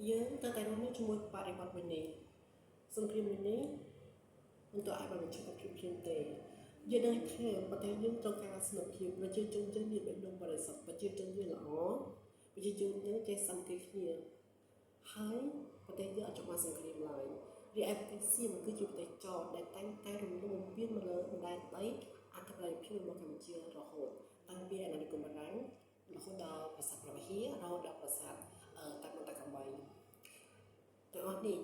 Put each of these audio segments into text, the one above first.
យើងត្រូវតែរស់នៅជាមួយបរិបទមួយនេះសង្គ្រាមមួយនេះមិនទៅអាចបានបញ្ចប់ភ្លាមៗទេយើងដឹងថាប្រទេសយើងត្រូវការសន្តិភាពប្រជាជនយើងមានបេះដូងបរិសុទ្ធប្រជាជនយើងល្អប្រជាជនយើងចេះសាមគ្គីគ្នាហើយប្រទេសយើងអត់ចង់បានសង្គ្រាមឡើយរីឯប្រទេសសៀមគឺជាប្រទេសចោទដែលតែងតែរំលោភបំពានមកលើដែនដីអធិបតេយ្យភាពរបស់កម្ពុជារហូតតាំងពីអាណានិគមបារាំងរហូតដល់ប្រាសាទព្រះវិហាររហូតដល់ប្រាសាទតាមន្តកបីទាំងអស់នេះ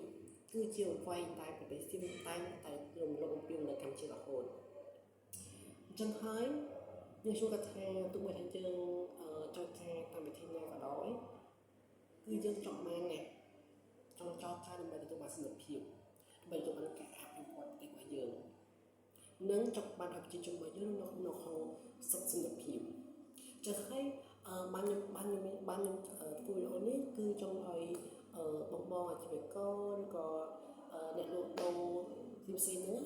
គឺជាអ្វីដែលប្រទេសសៀមតែងតែរំលោភបំពានលើកម្ពុជារហូតអញ្ចឹងហើយយើងជួបគាត់ថាទោះបីថាយើងចោទថាតាមវិធីណាក៏ដោយគឺយើងចង់បានណាចង់ចោទថាដើម្បីទទួលបានសន្តិភាពដើម្បីទទួលបានការអភិវឌ្ឍប្រទេសរបស់យើងនិងចង់បានឲ្យប្រជាជនរបស់យើងនៅក្នុងសុខសន្តិភាពចឹងហើយបានខ្ញុំបានខ្ញុំបានខ្ញុំធ្វើវីដេអូនេះគឺចង់ឲ្យបងបងអាជីវករឬក៏អ្នកលក់ដូរផ្សេងៗហ្នឹង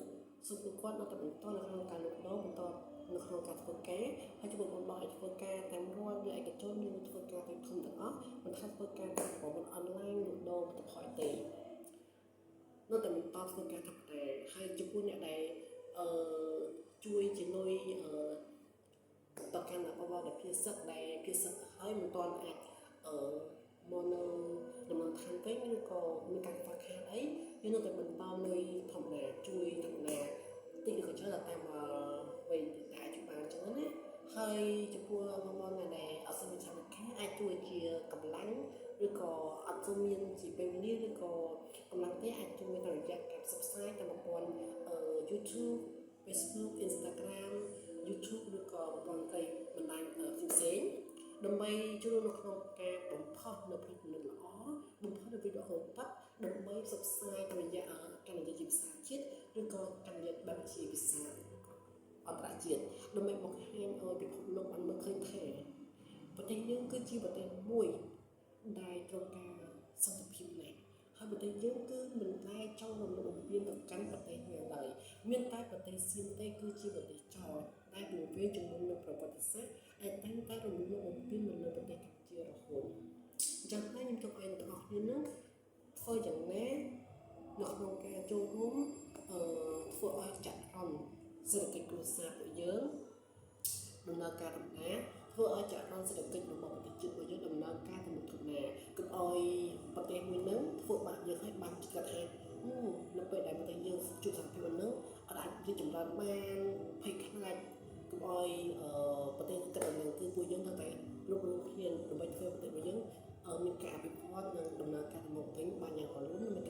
សូមពួកគាត់នៅតែបន្តនៅក្នុងការលក់ដូរបន្តនៅក្នុងការធ្វើការហើយជួយបងបងឲ្យធ្វើការតាមរដ្ឋឬឯកជនឬធ្វើការតាមធំទាំងអស់មិនថាធ្វើការតាមប្រព័ន្ធអនឡាញលក់ដូរផលិតផលទេនៅតែបន្តធ្វើការធម្មតាហើយចំពោះអ្នកដែលអឺជួយជាលុយអឺតកាន់បងបងដែលភាសិតដែលភាសិតហើយមិនទាន់អាចអឺមកនៅលំនៅឋានវិញឬក៏មានការខ្វះខាតអីយើងនៅតែបន្តលុយធម្មតាជួយធម្មតាតិចឬក៏ច្រើនតាមអ្វីដែលអាចជួយបានអញ្ចឹងណាហើយចំពោះបងប្អូនណាដែលអត់សូវមានថវិកាអាចជួយជាកម្លាំងឬក៏អត់សូវមានជាពេលវេលាឬក៏កម្លាំងទេអាចជួយតាមរយៈការផ្សព្វផ្សាយតាមប្រព័ន្ធ YouTube, Facebook, Instagram, YouTube ឬក៏ប្រព័ន្ធកៃបណ្ដាញផ្សេងៗដើម្បីចូលរួមនៅក្នុងការបំផុសនៅផ្នែកគំនិតល្អបំផុសនៅវីដេអូប៉ាត់ដើម្បីផ្សព្វផ្សាយតាមរយៈការនិយាយជាភាសាជាតិឬក៏ការនិយាយបែបជាភាសាអន្តរជាតិដើម្បីបង្ហាញឲ្យពិភពលោកបានមើលឃើញថាប្រទេសយើងគឺជាប្រទេសមួយដែលត្រូវការសន្តិភាពណាស់ហើយប្រទេសយើងគឺមិនដែលចង់រំលោភបំពានទៅកាន់ប្រទេសណាឡើយមានតែប្រទេសសៀមទេគឺជាប្រទេសចោទដែលពង្វាយជំនុំនឹងប្រវត្តិសាស្ត្រដែលតែងតែរំលោភបំពានមកលើប្រទេសកម្ពុជារហូតអញ្ចឹងហើយខ្ញុំចង់ឲ្យអ្នកទាំងអស់គ្នានឹងធ្វើយ៉ាងណានៅក្នុងការចូលរួមអឺធ្វើឲ្យចរន្តសេដ្ឋកិច្ចគ្រួសារពួកយើងដំណើរការធម្មតាធ្វើឲ្យចរន្តសេដ្ឋកិច្ចរបស់ប្រទេសជាតិរបស់យើងដំណើរការទៅមុខធម្មតាកុំឲ្យប្រទេសមួយហ្នឹងធ្វើបាបយើងឲ្យបានគិតថានៅពេលដែលប្រទេសយើងជួបស្ថានភាពហ្នឹងអត់អាចរីកចម្រើនបានភ័យខ្លាចកុំឲ្យប្រទេសគិតដល់ហ្នឹងគឺពួកយើងត្រូវតែរួបរួមគ្នាដើម្បីធ្វើប្រទេសរបស់យើងមានការអភិវឌ្ឍនិងដំណើរការទៅមុខវិញបានយ៉ាងរលូននិងមាន